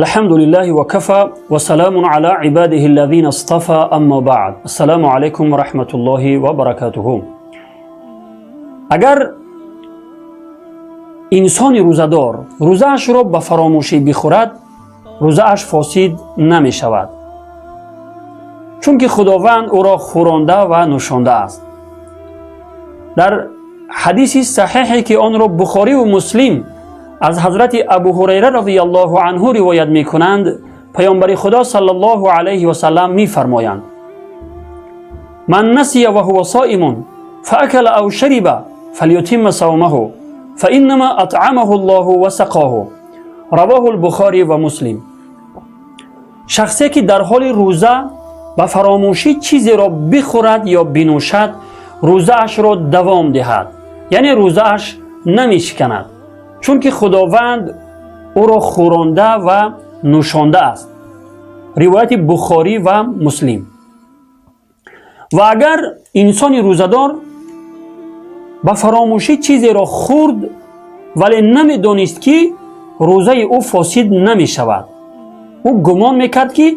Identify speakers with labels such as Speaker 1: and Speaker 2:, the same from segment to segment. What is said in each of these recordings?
Speaker 1: الحمد لله وكفى وسلام على عباده الذين اصطفى، أما بعد، السلام عليكم ورحمة الله وبركاته. Агар инсони рӯзадор рӯзаашро ба фаромӯшӣ бихӯрад, рӯзааш фосид намешавад, чунки Худованд ӯро хӯронда ва нӯшондааст. Дар ҳадиси саҳеҳе, ки онро Бухориву Муслим аз ҳазрати Абу Ҳурайра розияллоҳу анҳу ривоят мекунанд, Паёмбари Худо саллаллоҳу алайҳи васалам мефармоянд: «من نسي وهو صائم فأكل أو شرب فليتم صومه فإنما أطعمه الله وسقاه. رواه البخاري ومسلم». Шахсе ки дар ҳоли рӯза ба фаромӯшӣ чизеро бихӯрад ё бинӯшад, рӯзаашро давом диҳад, яъне рӯзааш намешиканад, чунки Худованд ӯро хӯронда ва нӯшонда аст. Ривояти Бухорӣ ва Муслим. Ва агар инсони рӯзадор ба фаромӯшӣ чизеро хӯрд, вале намедонист, ки рӯзаи ӯ фосид намешавад, ӯ гумон мекард, ки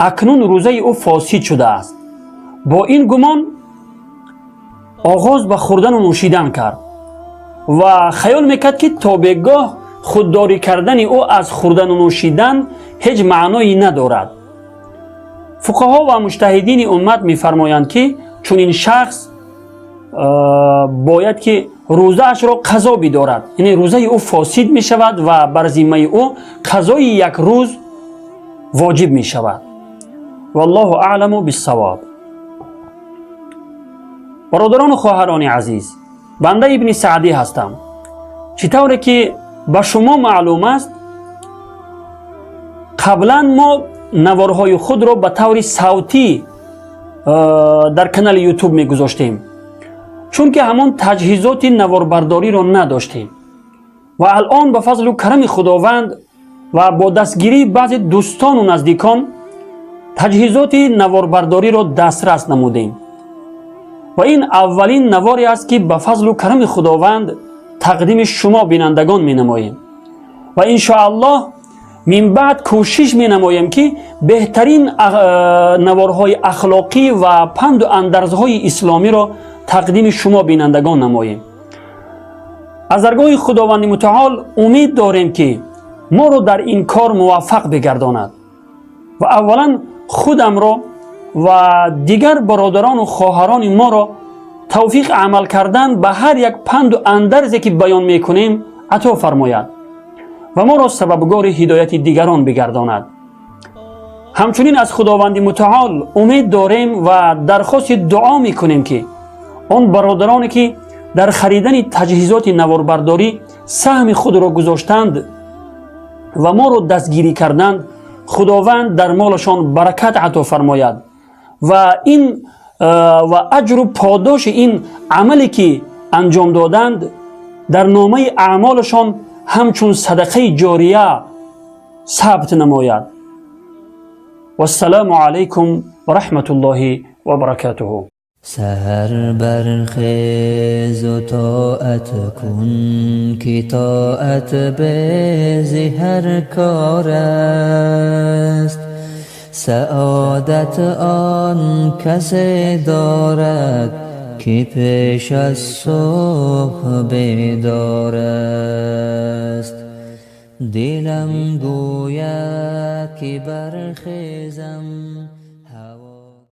Speaker 1: акнун рӯзаи ӯ фосид шудааст, бо ин гумон оғоз ба хӯрдану нӯшидан кард ва хаёл мекард, ки то бегоҳ худдорӣ кардани ӯ аз хӯрдану нӯшидан ҳеҷ маъное надорад, фуқаҳо ва муҷтаҳидини уммат мефармоянд, ки чунин шахс бояд ки рӯзаашро қазо бидорад, яъне рӯзаи ӯ фосид мешавад ва бар зиммаи ӯ қазои як рӯз воҷиб мешавад. Валлоҳу аъламу биссавоб. Бародарону хоҳарони азиз, банда Ибни Саъдӣ ҳастам. Чӣ тавре ки ба шумо маълум аст, қаблан мо наворҳои худро ба таври савтӣ дар канали Ютуб мегузоштем, чунки ҳамон таҷҳизоти наворбардориро надоштем. Ва алъон ба фазлу карами Худованд ва бо дастгирии баъзе дӯстону наздикон таҷҳизоти наворбардориро дастрас намудем ва ин аввалин наворе аст, ки ба фазлу карами Худованд тақдими шумо бинандагон менамоем. Ва иншоаллоҳ минбаъд кӯшиш менамоем, ки беҳтарин наворҳои ахлоқӣ ва панду андарзҳои исломиро тақдими шумо бинандагон намоем. Аз даргоҳи Худованди Мутаол умед дорем, ки моро дар ин кор муваффақ бигардонад ва аввалан худамро ва дигар бародарону хоҳарони моро тавфиқ амал кардан ба ҳар як панду андарзе, ки баён мекунем, ато фармояд ва моро сабабгори ҳидояти дигарон бигардонад. Ҳамчунин аз Худованди Мутаол умед дорем ва дархости дуо мекунем, ки он бародароне, ки дар харидани таҷҳизоти наворбардорӣ саҳми худро гузоштанд ва моро дастгирӣ карданд, Худованд дар молашон баракат ато фармояд ва ин ва аҷру подоши ин амале, ки анҷом доданд, дар номаи аъмолашон ҳамчун садақаи ҷория сабт намояд. Вассалому алайкум ва раҳматуллоҳи ва баракатуҳу.
Speaker 2: سحر برخیز و طاعت کن که طاعت به ز هر کار است. سعادت آن کسی دارد که پیش از صبح بیدار است. دلم گوید که برخیزم.